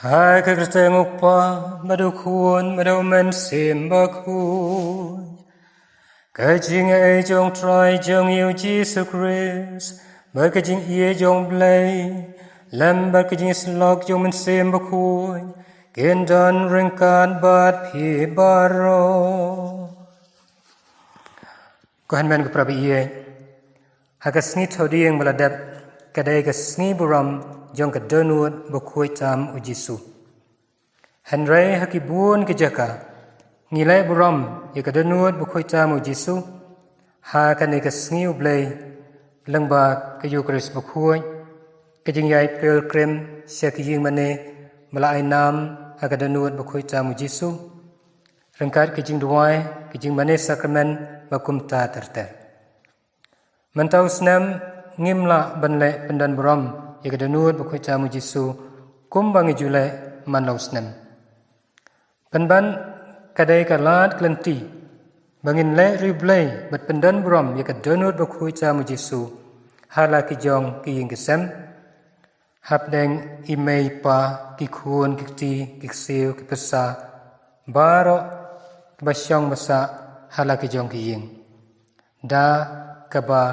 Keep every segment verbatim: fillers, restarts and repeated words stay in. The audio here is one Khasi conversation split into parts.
Ha ka kyrteng u Kpa, bad u Khun, bad u Mynsiem Bakhuid. Ka jingaiei jong u Trai jong ngi u Jisu Khrist, bad ka jingaiei jong u Blei, lem bad ka jingsyllok jong u Mynsiem Bakhuid, kin don ryngkat bad phi baroh. Ko hynmen ko para baieit, ha ka sngi Thohdieng ba la dep, ka dei ka sngi burom jong ka dohnud bakhuid tam u Jisu. Hynrei ha ki bun ki jaka, ngi leh burom ïa ka dohnud bakhuid tam u Jisu ha kane ka sngi u Blei, lyngba ka Eukharist bakhuid, ka jingïaid pilgrim sha ki ïing mane ba la ai nam ha ka dohnud bakhuid tam u Jisu, ryngkat ka jingduwai, ka jingmane sakramen, bad kumta ter ter. Mynta u snem ngim lah ban leh pyndon burom ïa ka dohnud bakhuid tam u Jisu kumba ngi ju leh man la u snem. Pynban ka dei ka lad ka lynti ba ngin leh riewblei bad pyndon burom ïa ka dohnud bakhuid tam u Jisu ha la ki jong ki ïing ki sem, hapdeng i mei i pa, ki khun ki kti, ki ksiew ki pyrsa, baroh kiba shong ba sah ha la ki jong ki ïing. Da kaba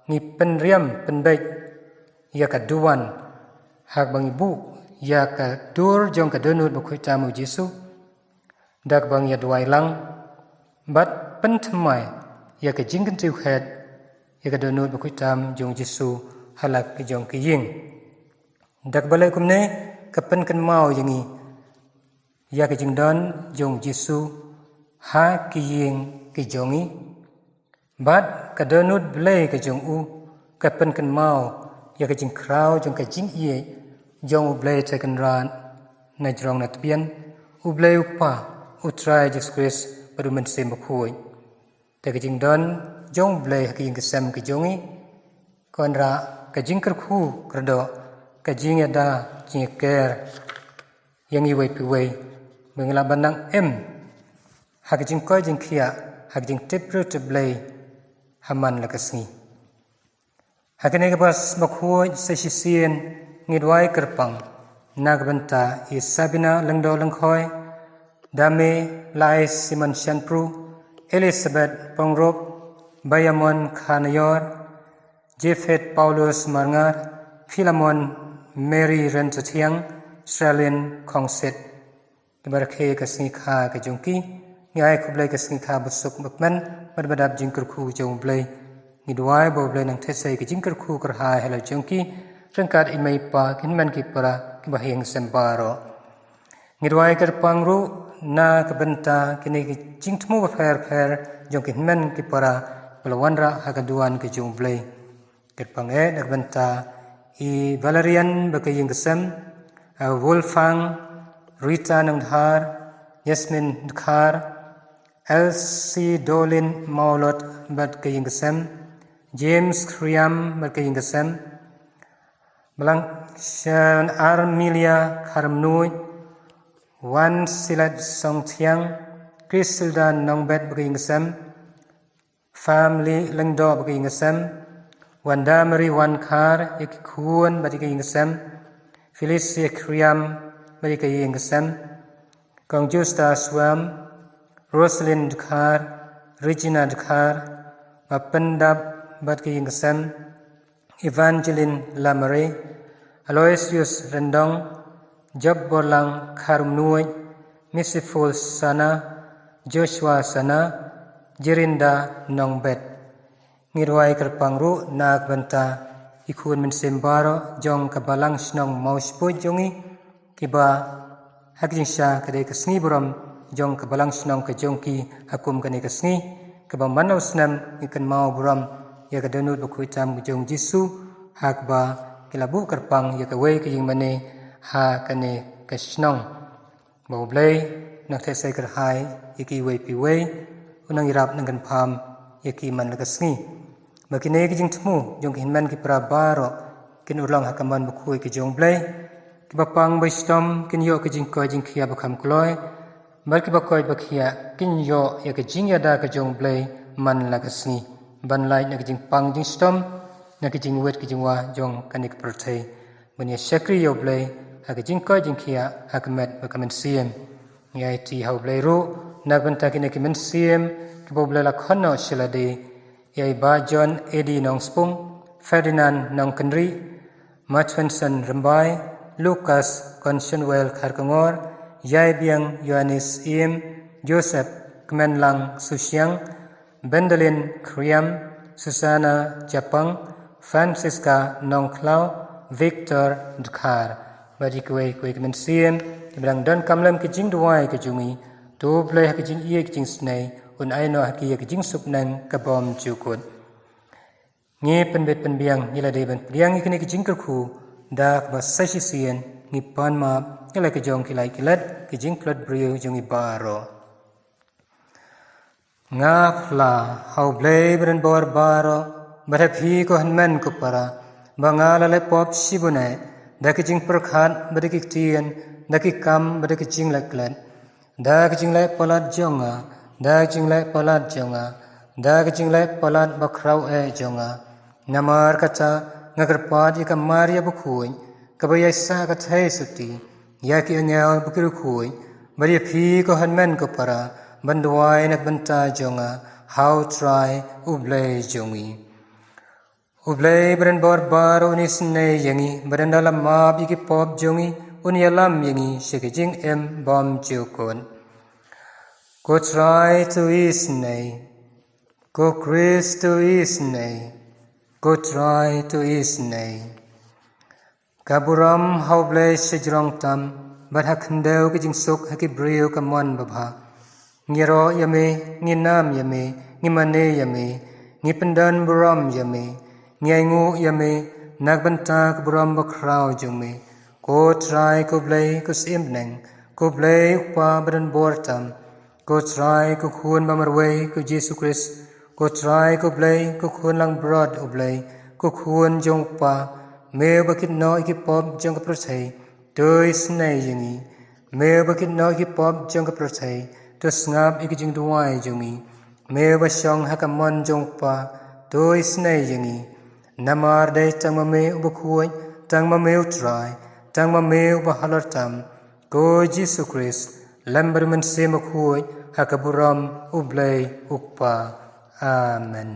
ngi pynriam pynbeit ïa ka duwan, ha kaba ngi buh ïa ka dur jong ka dohnud bakhuid tam u Jisu, da kaba ngi ïa duwai lang bad pynthymmai ïa ka jingkyntiew khet ïa ka dohnud bakhuid tam jong u Jisu ha la ki jong ki ïing. Da kaba leh kumne ka pynkynmaw ïa ngi ïa ka jingdon jong u Jisu ha ki ïing ki jong ngi. Bad ka dohnud Blei ka jong u ka pynkynmaw ïa ka jingkhraw jong ka jingïeit jong u Blei Trai Kynrad na jrong na tbian, u Blei u Kpa, u Trai Jisu Khrist, bad u Mynsiem Bakhuid. Te ka jingdon jong u Blei ha ki ïing ki sem ki jong ngi, kynrad ka jingkyrkhu kyrdoh, ka jingïada jingïaker ïa ngi iwei pa iwei, ba ngin lah ban nang im ha ka jingkoit jingkhiah, ha ka jingtip briew tip Blei ha man la ka sngi. Ha kane ka Mass bakhuid sa shisien ngi duwai kyrpang na ka bynta i Sabina Lyngdoh Lyngkhoi, Dame Lai Simon Shanpru, Elizabeth Pongrup, Bayamon Khanaior, Jephet Paulus Marngar, Philemon Mary Ryntathiang, Sralin Khongsit. Kiba rakhe ka sngi kha ka jong ki, ngi ai khublei ka sngi kha ba suk ba kmen bad ba dap jingkyrkhu jong u Blei. Ngi duwai ba u Blei nang theh sei ka jingkyrkhu kyrhai halor jong ki, ryngkat i mei i pa, ki hynmen ki para, kiba ha ïing sem baroh. Ngi duwai kyrpang ruh na ka bynta kine ki jingthmu bapher bapher jong ki hynmen ki para ba la wanrah ha ka duwan ka jong u Blei. Kyrpang eh na ka bynta i Valerian bad ka ïing ka sem, eh, Wolfgang, Rita Nongdhar, Yasmin Dkhar, Elsie Dolin Mawlot bad ka ïing ka sem, James Khriam bad ka ïing ka sem, Balang Shan Armilia Kharmnuid, Wan Silat Songthiang, Christilda Nongbet bad ka ïing ka sem, family Lyngdoh bad ka ïing ka sem, Wanda Marie Wankhar ïa ki khun bad ïa ka ïing ka sem, Felicia Khriam bad ïa ka ïing ka sem, Kong Justa Swam, Rosalyn Dkhar, Regina Dkhar, Ma Pyndap bad ka ïing ka sem, Evangeline Lamare, Aloysius Rendong, Job Borlang Kharmnuid, Misiful Sana, Joshua Sana, Jerinda Nongbet. Ngi duwai kyrpang ruh na ka bynta ki khun mynsiem baroh jong ka Balang Shnong Mawshpuit jong ngi, kiba ha ka jingshisha ka dei ka sngi burom jong ka Balang Shnong ka jong ki ha kum kane ka sngi, kaba man la u snem ngi kynmaw burom ïa ka dohnud bakhuid tam ka jong u Jisu, ha kaba ki la buh kyrpang ïa kawei ka ïing mane ha kane ka shnong. Ba u Blei nang theh sei kyrhai ïa ki iwei pa iwei, u nang ïarap nang kynpham ïa ki man la ka sngi. Ba kine ki jingthmu jong ki hynmen ki para baroh kin urlong ha ka mon bakhuid ka jong u Blei. Kiba pang ba shitom kin ïoh ka jingkoit jingkhiah ba kham kloi, bad kiba koit ba khiah kin ïoh ïa ka jingïada ka jong u Blei man la ka sngi, ban lait na ka jingpang jingshitom, na ka jingwit ka jingwah jong kane ka pyrthei, ban ïa shakri ïa u Blei ha ka jingkoit jingkhiah ha ka met bad ka mynsiem. Ngi aiti ha U Blei ruh na ka bynta kine ki mynsiem kiba U Blei la khot noh sha lade, ïa i Bah John Eddie Nongspung, Ferdinand Nongkynrih, Matwinson Rymbai, Lucas Consonwell Kharkongor, Ïaibiang Ïoannis Im, Joseph Kmenlang Susiang, Bendelin Khriam, Susana Japang, Francisca Nongkhlaw, Victor Dkhar. Bad ïa kiwei kiwei ki mynsiem kiba dang donkam lem ki jingduwai ki jong ngi, to U Blei ha ki jingïeit ki jingsnei un ai noh ha ki ïa ki jingsuk neng ka bymjukut. Ngi pynbit pynbiang, ngi la dei ban pdiang ïa kine ki jingkyrkhu da kaba sa shisien ngi pan map ïa la ki jong ki lait ki let, ki jingklet briew jong ngi baroh. Nga phla ha U Blei ba donbor baroh, bad ha phi ko hynmen ko para, ba nga la leh pop shibun eh, da ki jingpyrkhat bad da ki ktien, da ki kam bad da ki jingleh klet, da ki jingleh palat jong nga, da ki jingleh palat jong nga, da ki jingleh palat bakhraw eh jong nga. Namar kata nga kyrpad ïa ka Maria bakhuid, kaba ïaisah ka theisotti, ïa ki angel bad ki riewkhuid, bad ïa phi ko hynmen ko para, ban duwai na ka bynta jong nga ha U Trai U Blei jong ngi. U Blei ba donbor baroh un isynei ïa ngi, bad ynda la map ïa ki pop jong ngi, un ïalam ïa ngi sha ki jingim bymjukut. Ko Trai to isynei. Ko Khrist to isynei. Ko Trai to isynei. Ka burom ha U Blei shajrong tam, bad ha khyndew ka jingsuk ha ki briew ka mon babha. Ngi ïaroh ïa me, ngi nam ïa me, ngi mane ïa me, ngi pyndon burom ïa me, ngi ainguh ïa me na ka bynta ka burom bakhraw jong me. Ko Trai ko Blei ko Syiem bneng, ko Blei U Kpa ba donbor tam, ko Trai ko Khun ba marwei ko Jisu Khrist, ko Trai ko Blei ko Khun langbrot U Blei, ko Khun jong U Kpa, me uba kit noh ïa ki pop jong ka pyrthei, to isynei ïa ngi. Me uba kit noh ïa ki pop jong ka pyrthei, to sngap ïa ki jingduwai jong ngi. Me uba shong ha ka mon jong U Kpa, to isynei ïa ngi. Namar dei tang ma me uba khuid, tang ma me U Trai, tang ma me uba halor tam, ko Jisu Khrist, lem bad U Mynsiem Bakhuid, ha ka burom U Blei U Kpa. Amen.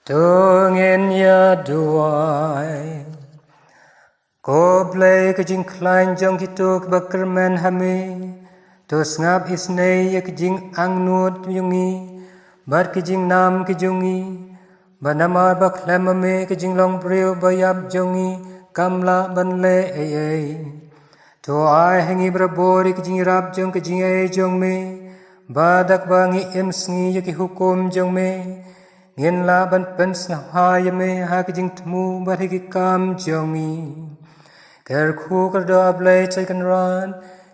To ngin ïa duwai. Ko Blei ka jingkhlaiñ jong kito kiba kyrmen ha me, to sngap isynei ïa ka jingangnud jong ngi bad ka jingnam ka jong ngi, ba namar ba khlem ma me ka jinglong briew ba ïap jong ngi kam lah ban leh ei ei. To ai ha ngi barabor ïa ka jingïarap jong ka jingaiei jong me, ba da kaba ngi im sngi ïa ki hukum jong me, ngin lah ban pynsngewbha ïa me ha ka jingthmu bad ha ki kam jong ngi. Kyrkhu kyrdoh, A Blei Trai Kynrad,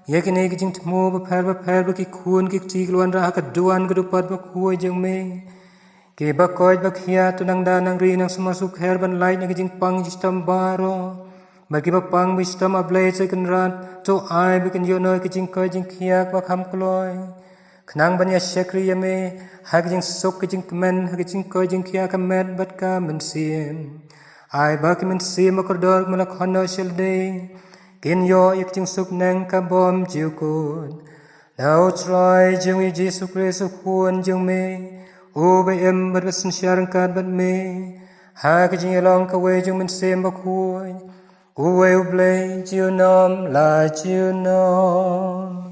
ïa kine ki jingthmu bapher bapher ba ki khun ki kti ki la wanrah ha ka duwan ka dupat bakhuid jong me. Kiba koit ba khiah, to nang da nang ri nang sumar sukher ban lait na ka jingpang jingshitom baroh. Bad kiba pang ba shitom, A Blei Trai Kynrad, to ai ba kin ïoh noh ïa ka jingkoit jingkhiah kaba kham kloi, khnang ban ïa shakri ïa me ha ka jingsuk ka jingkmen, ha ka jingkoit jingkhiah ka met bad ka mynsiem. Ai ba ki mynsiem ba kordor ba me la khot noh sha lade kin ïoh ïa ka jingsuk neng ka bymjukut. Da U Trai jong ngi Jisu Khrist U Khun jong me, uba im bad ba synshar ryngkat bad me ha ka jingïalong kawei jong U Mynsiem Bakhuid, uwei U Blei junom la junom.